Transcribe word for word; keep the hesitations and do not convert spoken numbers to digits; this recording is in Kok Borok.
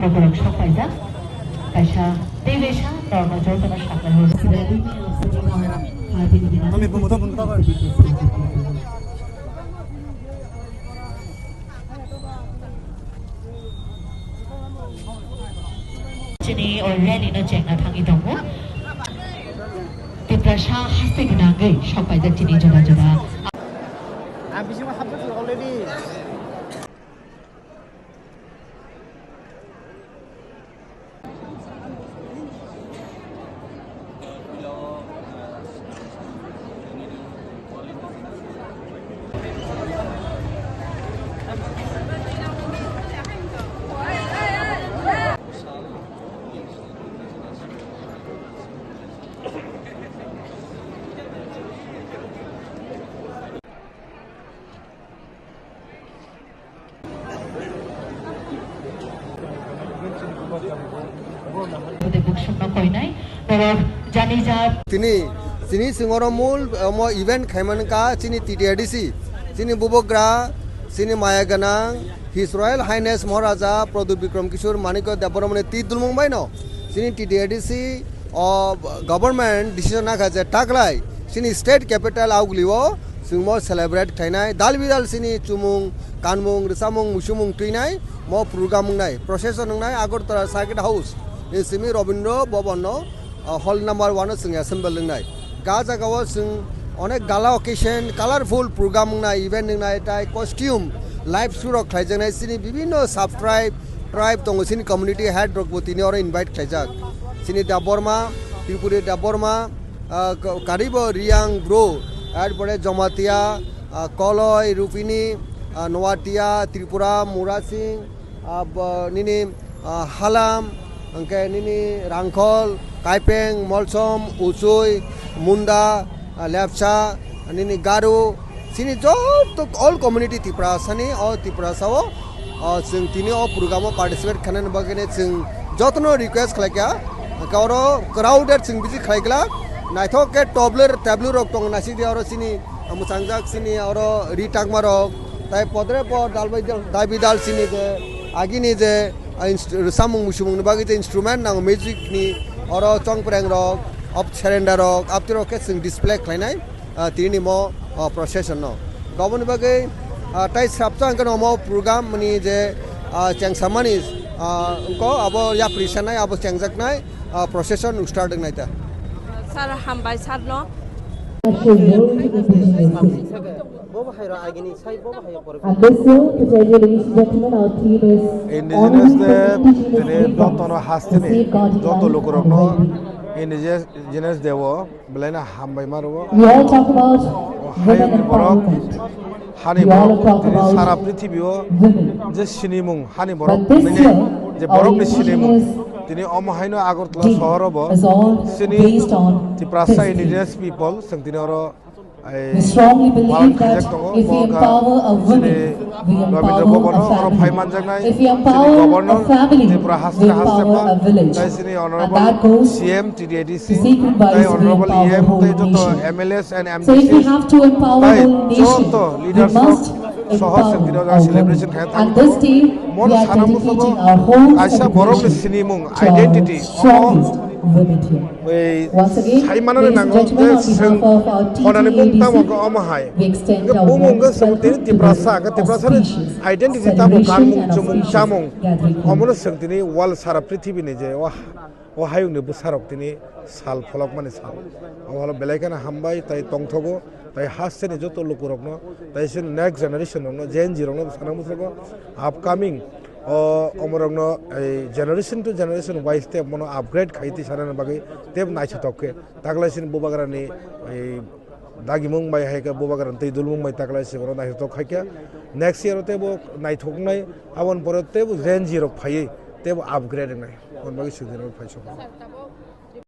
Borok sok paijak, kaisa tei kaisa norokno jotono saklai horo. Chini o rally no chengna thangwi tongo. Tiprasa haste gwnangwi sok paijak chini jora jora. Ang bisingo habjak already. Tini, chini singoro mul, omo event khaimani ka, chini T T A D C, chini bubagra, chini maya gwnang, His Royal Highness Maharaja Pradyut Bikram Kishore Manikya Debbarmani twi dulmung baino, chini T T A D C o government decision nakha je taklai, chini state capital Auguli o, Chwng mo celebrate khlainai, dal bidal chini chumung, kanmung, rwchapmung, muisumung twinai, mo program wngnai, procession wngnai, Agartala Circuit House ni simi Rabindra Bhavan no, ah, hall number one o chwng assemble wngnai. Ga jaga o chwng onek gala occasion, colorful program wngnai, event wngnai, tai costume, live show rok khlaijaknai, chini bibhinno sub tribe, tribe tongo, chini community head rok bo tini oro invite khlaijak. Chini Debbarma, Tripuri Debbarma, ah, ka-, karibo Riyang bro, er pore Jamatia, ah, Koloi, Rupini, ah, Noatia, Tripura, Murasing, ah, bo-, nini, ah, Halam, hwnkhe nini Rangkhol, Kaipeng, Molsom, Uchui, Munda, ah, Lepcha, nini Garo, chini joto all community Tiprasani, o Tiprasa o, o chwng tini o program o participate khainani bagwi chwng jotono request khlaikha, hwnkhe oro crowded chwng bisi khlaiglak, naithok khe tobler tablu rok tong naisidi oro chini mwchangjak chini oro ri takma rok, tai podre pod dal bai dal, dal bai dal chini je agini je, ah, inst-, samung musumung ni bagwi je instrument nango music ni oro chongpreng rok, op serenda rok, apti rok khe chwng display khlainai. Ah, tini mo, ah, procession no. Goboni bagwi, ah, tai sabta hwnkhe no mo program ni je, ah, chengsamani, ah, wngko abo yapri sanai, abo chengjaknai, ah, procession start wngnai ta. Sir, hambai sir no. Bo bahai ro agini sai bo bahai pore. And this year, particularly, ladies and gentlemen, our theme is Indigenous Day, honoring tini indigenous jotono hasteni, the safeguarding joto life lukurokno and well-being. Indigenous Day o. Belai no hambai ma rwo. We all talk about O women hayungni borok, empowerment. Hani We all borok, talk tini about sara prithibi o women. Je sinimung, hani borok, But this nini year, je our borokni emotion sinimung. Is Tini omo haino Agartala deep, sohor o bo, as all chini based on Tiprasa fifty. Indigenous people, chwng tini oro, ai, We strongly believe palan that khajak tongo, if we bo wngkha empower a chini woman, we Rabindra empower Bhavan a o, oro phai family. Manjaknai, If we chini empower governor, a family, Tripura we haste haste empower ma, a village. Tai chini And honorable that goes C M, T D A D C, to secret bodies tai we honorable empower E M, whole tai joto nation. M L As and So if we M D Cs, have to empower tai whole nation, joto we leaders must rok soho empower chwng tini o our celebration women. Khe And this day, Mon we are sana dedicating musugo our whole kaisa borokni celebration sinimung, to our identity, omo strongest women here. Bai Once again, saimanani ladies and nango gentlemen, je on behalf chwng of our honani bung tamo T T A D C, khe omo hai. We extend Hwnkhe our bumung warmest khe chwng welcome tini to Tiprasa, this khe Tiprasani auspicious identity tamo celebration kanmung, and chumung, auspicious chamung. Gathering. Omono chwng tini world sara prithibini je o, o hayungni bwsarok tini sal pholokmani sal. Omo belai kheno hambai tai tongthogo, tai hasteni joto lukurokno, tai chini next generation rokno, Gen Z rokno sana musugo upcoming o omorokno ei generation to generation wise tei bono upgrade khai twi sanani bagwi tei naithotok khe taklaisini bubagrani ei dagimung bai hai khe bubagrani twi dulmung bai taklaisini bono naithotok khai khe next year o tei bo naithoknai aboni pore tei bo Gen Z rok phaiwi tei bo upgrade wngnai aboni bagwi swijwrok phai sokha.